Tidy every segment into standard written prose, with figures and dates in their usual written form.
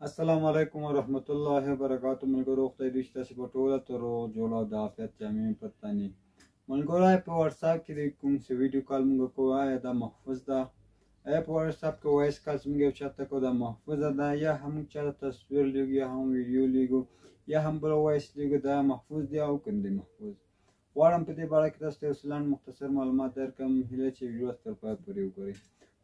السلام علیکم ورحمت الله وبرکاتو. ملګرو، خدای دې تاسو په ټوله ته روغ جوړ او د عافیت جامې پر تن. ملګرو، آیا په واتساپ کې د کوم څه ویډیو کال موږ کوو، آیا دا محفوظ ده؟ آیا په واتساپ کې وایس کال چې موږ یو چا ته کوو، دا محفوظه ده؟ یا هم چا ته تصویر لیږو، یا هم ویډیو لیږو، یا هم بل وایس لیږو، دا محفوظ دی او که نه دی محفوظ؟ غواړم په دې باره کې تاسو ته یو څه لنډ مختصر معلومات درکړم. هیله چې ویډیو تر پایه پورې وګورئ.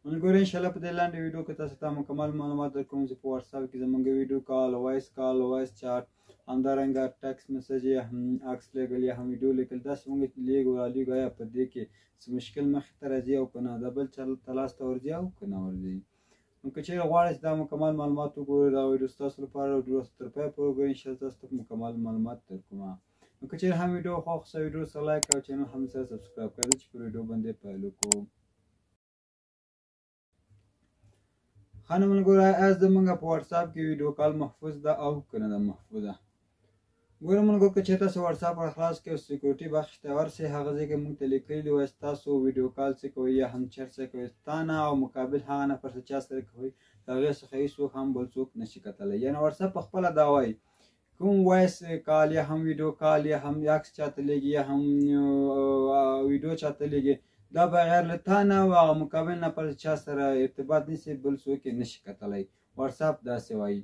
ملګرو، انشاءالله په دې لنډه ویډیو کې تاسو ته مکمل معلومات درکوم چې په واتساپ کې زمونږ ویډیو کال، وایس کال، وایس چاټ، همدارنګه ټیکس میسج، یا هم عکس لیږل، یا هم ویډیو لیکل، داسې مونږ لیږو رالیږو، آیا په دې کې څه مشکل مخې ته راځي او که نه؟ دا بل چا ته لاس ته ورځي او که نه ورځي؟ نو که چېرې غواړئ چې دا مکمل معلومات وګورئ، دا ویډیو ستاسو لپاره، ویډیو تر پایه پورې وګورئ، انشاءالله تاسو ته مکمل معلومات درکوم. نو که چېرې هم ویډیو خوښ شوه، ویډیو سره لایک او چینل هم سره سبسکرایب کړئ چې پر ویډیو باندې پیل وکړو. ښه نو ملګرو، آیا زمونږ په واتساپ کې ویډیو کال محفوظ ده او که نه ده محفوظه؟ ګوره ملګرو، که چېرې تاسو واتساپ ور خلاص کړئ او سکیورټي بخش ته ورسئ، هغه ځای کې موږ ته لیکلي وایي تاسو ویډیو کال څه کوئ یا هم چټ څه کوئ، ستا نه او مقابل هغه نفر څه چا سره کوئ، د هغې څخه هېڅوک هم بل څوک نشي کتلی. یعنې واتساپ په خپله دا وایي کوم وایس کال یا هم ویډیو کال یا هم عکس چاته لیږي یا هم ویډیو چاته لیږي، دا بغیر له تا نه او هغه مقابل نفر چا سره ارتباط نیسي، بل څوک یې نشي کتلی. واتساپ داسې وایي.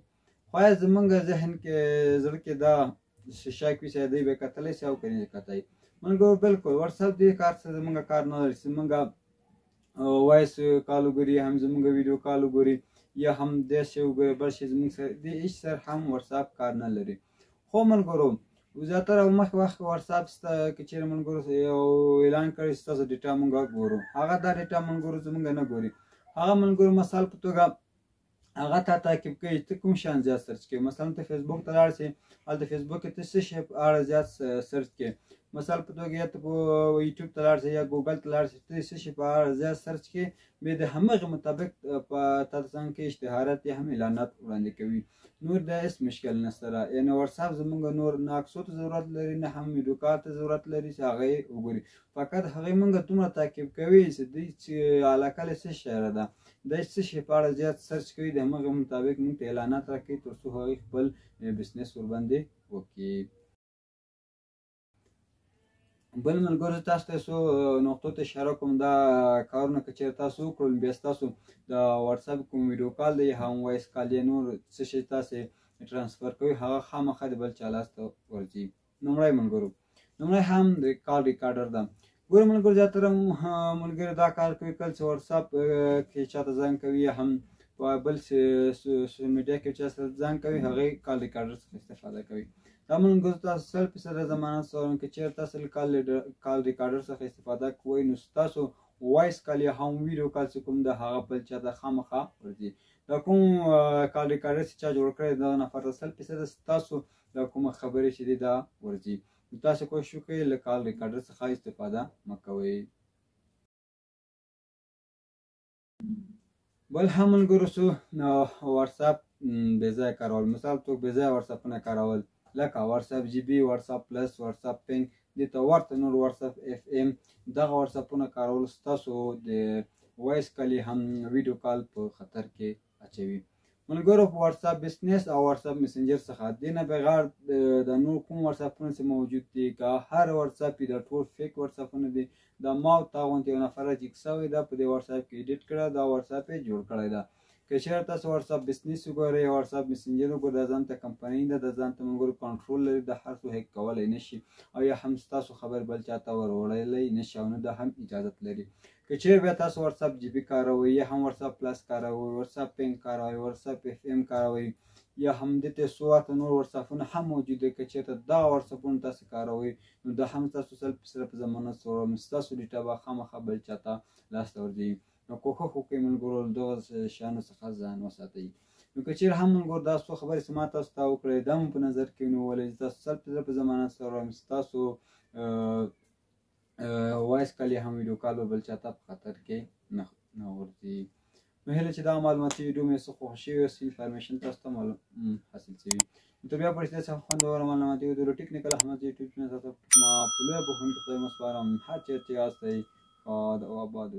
خو آیا زمونږ ذهن کې زړه کې دا شک وي چې دی به کتلی شي او که نه کتلی؟ ملګرو، بالکل واتساپ دې کار سره زمونږ کار نه لري چې زمونږ وایس کال وګوري، هم زمونږ ویډیو کال وګوري، یا هم داسې وګوري بل شي، زمونږ سره دې هېڅ سره هم واتساپ کار نه لري. خو ملګرو، زیاتره مخکې وخت واتساپ سته که چېرې ملګرو یو اعلان کړي چې ستاسو ډیټا مونږ ګورو، هغه دا ډیټا ملګرو زمونږ نه ګوري. هغه ملګرو مثال په توګه هغه تا تعقیب کوي، ته کوم شیان زیات سرچ کوې. مثلا ته فیسبوک ته لاړ شې، هلته فیسبوک کې ته څه شی په اړه زیات سرچ کوې، مثال په توګه یا ته په یوټیوب ته لاړ شې یا ګوګل ته لاړ شې، ته څه شی په اړه زیات سرچ کوې، بیا د همغې مطابق په تا ته څنګه کې اشتهارات یا هم اعلانات وړاندې کوي. نور دا هېڅ مشکل نشته. یعنې واتساپ زمونږ نور نه عکسو ته ضرورت لري، نه هم ویډیو کال ته ضرورت لري چې هغه یې وګوري. فقط هغې مونږ دومره تعقیب کوي چې دوی چې علاقه له څه شی ده، دی څه شي په اړه زیات سرچ کوي، د همغې مطابق مونږ ته اعلانات راکوي تر څو هغوی خپل بزنس ورباندې وکړي. بل ملګرو، زه تاسو ته څو نقطو ته اشاره کوم. دا کارونه که چېرې تاسو وکړل، بیا ستاسو د واتساپ کوم ویډیو کال دی، هم وایس کال دی، نور څه شی تاسې ترانسفر کوئ، هغه خامخا د بل چا لاس ته ورځي. لومړی ملګرو، لومړی هم د کال ریکارډر ده. ګوره ملګرو، زیاتره ملګري دا کار کوي، کله چې واتساپ کې چاته زنګ کوي یا هم په بل سوشل میډیا کې چا سره زنګ کوي، هغې کال ریکارډر څخه استفاده کوي. دا ملګرو تاسو 100% ضمانت سره که چېرې تاسو له کال ریکارډر څخه استفاده کوئ، نو ستاسو وایس کال یا هم ویډیو کال چې کوم ده، هغه بل چا ته خامخا ورځي. دا کوم کال ریکارډر چې چا جوړ کړی، دغه نفر ته 100% ستاسو دا کومه خبرې چې دی دا ورځي. نو تاسو کوشش وکړئ له کال ریکارډر څخه استفاده مه کوئ. بل هم ملګرو څو واتساپ بې ځایه کارول، مثال څوک بې ځایه واتساپونه کارول، لکه واتساپ جی بي، واتساپ پلس، واتساپ پینګ، دې ته ورته نور واتساپ اف ام، دغه واتساپونه کارول ستاسو د وایس کال یا هم ویډیو کال په خطر کې اچوي. ملګرو، په واتساپ بزنس او واتساپ میسنجر څخه دې نه بغیر د نور کوم واتساپونه چې موجود دي، که هر واتساپ وي، دا ټول فیک واتساپونه دي. دا ما او تا غوندې یو نفر چې سوی ده په دې واتساپ کې ایډیټ کړه، دا واتساپ یې جوړ کړی ده. که چېرې تاسو واتساپ بزنس وګورئ یا واتساپ میسنجر وګورئ، دا ځان ته کمپنۍ ده، دا ځان ته ملګرو کنټرول لري، دا هر څوک هیک کولی نه شي او یا هم ستاسو خبر بل چا ته ور وړلی نه شي او نه دا هم اجازت لري. که چېرې بیا تاسو واتساپ جی بي کاروئ یا هم واتساپ پلس کاروئ، واتساپ پینګ کاروئ، واتساپ اف ام کاروئ، یا هم دې ته څو ورته نور واتساپونه هم موجود دي، که چېرته دغه واتساپونه تاسو کاروئ، نو دا هم ستاسو 100% په ضمانت سره ستاسو ډیټا به خامخا بل چا ته لاسته ورځي. نو کوښښ وکړئ ملګرو له دغه شیانو څخه ځان وساتئ. نو که چېرې هم ملګرو دا څو خبرې چې ما تاسو ته وکړې، دا مو په نظر کې ونیولې، تاسو 100% په ضمانت سره وایم ستاسو وایس کال یا هم ویډیو کال به بل چا ته په خطر کې نه غورځي. نو هیله چې دا معلوماتي ویډیو مې څه خوښ شوې او څه انفارمیشن تاسو ته معلوم حاصل شوي. نو تر بیا پورې چې داسې خوندوره معلوماتي ویډیو ټیکنیکل احمد یوټیوب چینل تاسو ما په لویه بښونکي خدای مو سپارم. هر چېرې چې یاستئ ښاد او اباد اوسئ.